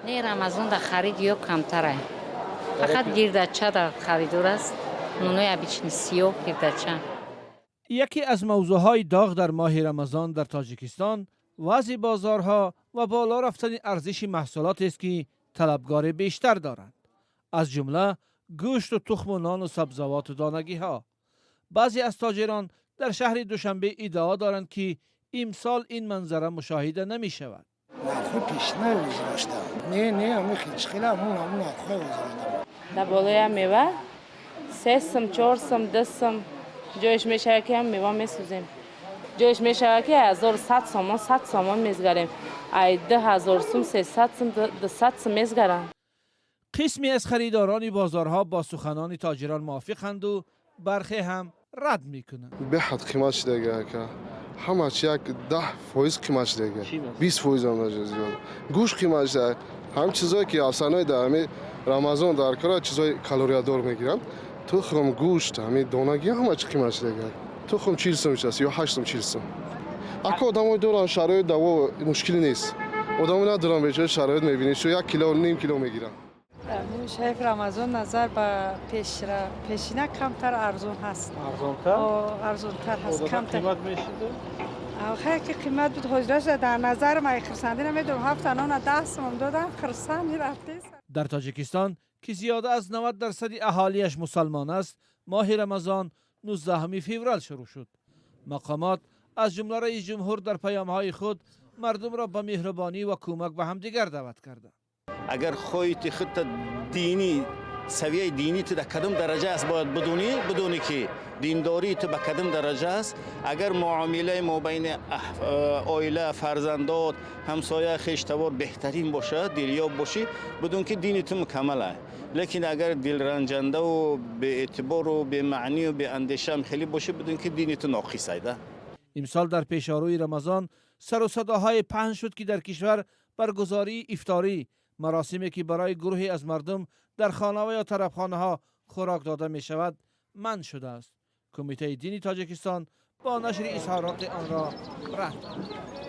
Не, Рамазон да харид ё камтара. Фақат гирдача да харидор аст. Нунои обычный сиёҳ, гирдача. Яке аз мавзӯъҳои доғ дар моҳи Рамазон дар Тоҷикистон вазъи бозорҳо ва боло рафтани арзиши маҳсулотест, ки талабгори бештар доранд, аз ҷумла гӯшту тухму нону сабзавоту донагиҳо. Баъзе аз тоҷирон дар шаҳри Душанбе иддао доранд, ки имсол ин манзара мушоҳида намешавад. Нархҳои пешина гузашта, не, не, ами хеле ҳамун нархҳои гузашта. Дар болоя мева 3 сум, 4 сум, 2 сум. Ҷоеш мешавад, ки ҳам мева месӯзем. Ҷоеш мешавад, ки 1100 сомон, 100 сомон мезгарем. Ай 2000 сум 300 сум, 200 сум мезгарам. Қисме аз харидорони бозорҳо бо суханони тоҷирон мувофиқанду бархе ҳам рад мекунанд. Беҳад қимат шудага, ака, ҳама чи як 10% қимат шудага, 20% ам зиёд. Гӯшт қимат шуда, ҳам чизое ки афсанаи дар ҳами Рамазон дар кора чизои калориядор мегиранд, тухм, гӯшт, ҳами донагӣ, ҳама чи қимат шудага. Тухм 40 сум шудааст ё 8 сум, 40 сум. Ака, одамои доранд шароит, даво мушкилӣ нест. Одамо надоранд, бечора, шароит мебинӣ, шу як кило, ним кило мегиранд. Шариф Рамазон назар ба пешина камтар арзон ҳаст. Арзонтар ҳаст камтар. Хеле ки қимат буд, ҳозираша дар назар ман хурсандӣ намедонам. Ҳафта нона 10 сомон додам, хурсанди рафтес. Дар Тоҷикистон, ки зиёда аз 90% аҳолиаш мусалмон аст, моҳи Рамазон 19 феврал шурӯъ шуд. Мақомот, аз ҷумла раиси ҷумҳур, дар паёмҳои худ мардумро ба меҳрубонӣ ва кӯмак ба ҳамдигар даъват карданд. Агар хоҳӣ ти худта динӣ, савияи динӣ ту дар кадом дараҷа аст, бояд бидонӣ, бидонӣ, ки диндории ту ба кадом дараҷа аст. Агар муомилаи мобайни оила, фарзандот, ҳамсоя, хештавор беҳтарин бошад, дилёб бошӣ, бидон, ки дини ту мукаммал аст. Лекин агар дилранҷандаву беэътибору бемаънию беандешаам хеле бошӣ, бидон, ки дини ту ноқис айда. Имсол дар пешорӯи Рамазон сару садоҳое паҳн шуд, ки дар кишвар баргузории ифторӣ, маросиме ки барои гурӯҳе аз мардум дар хона ва ё тарабхонаҳо хӯрок дода мешавад, манъ шудааст. Кумитаи дини Тоҷикистон бо нашри изҳороти онро рад кард.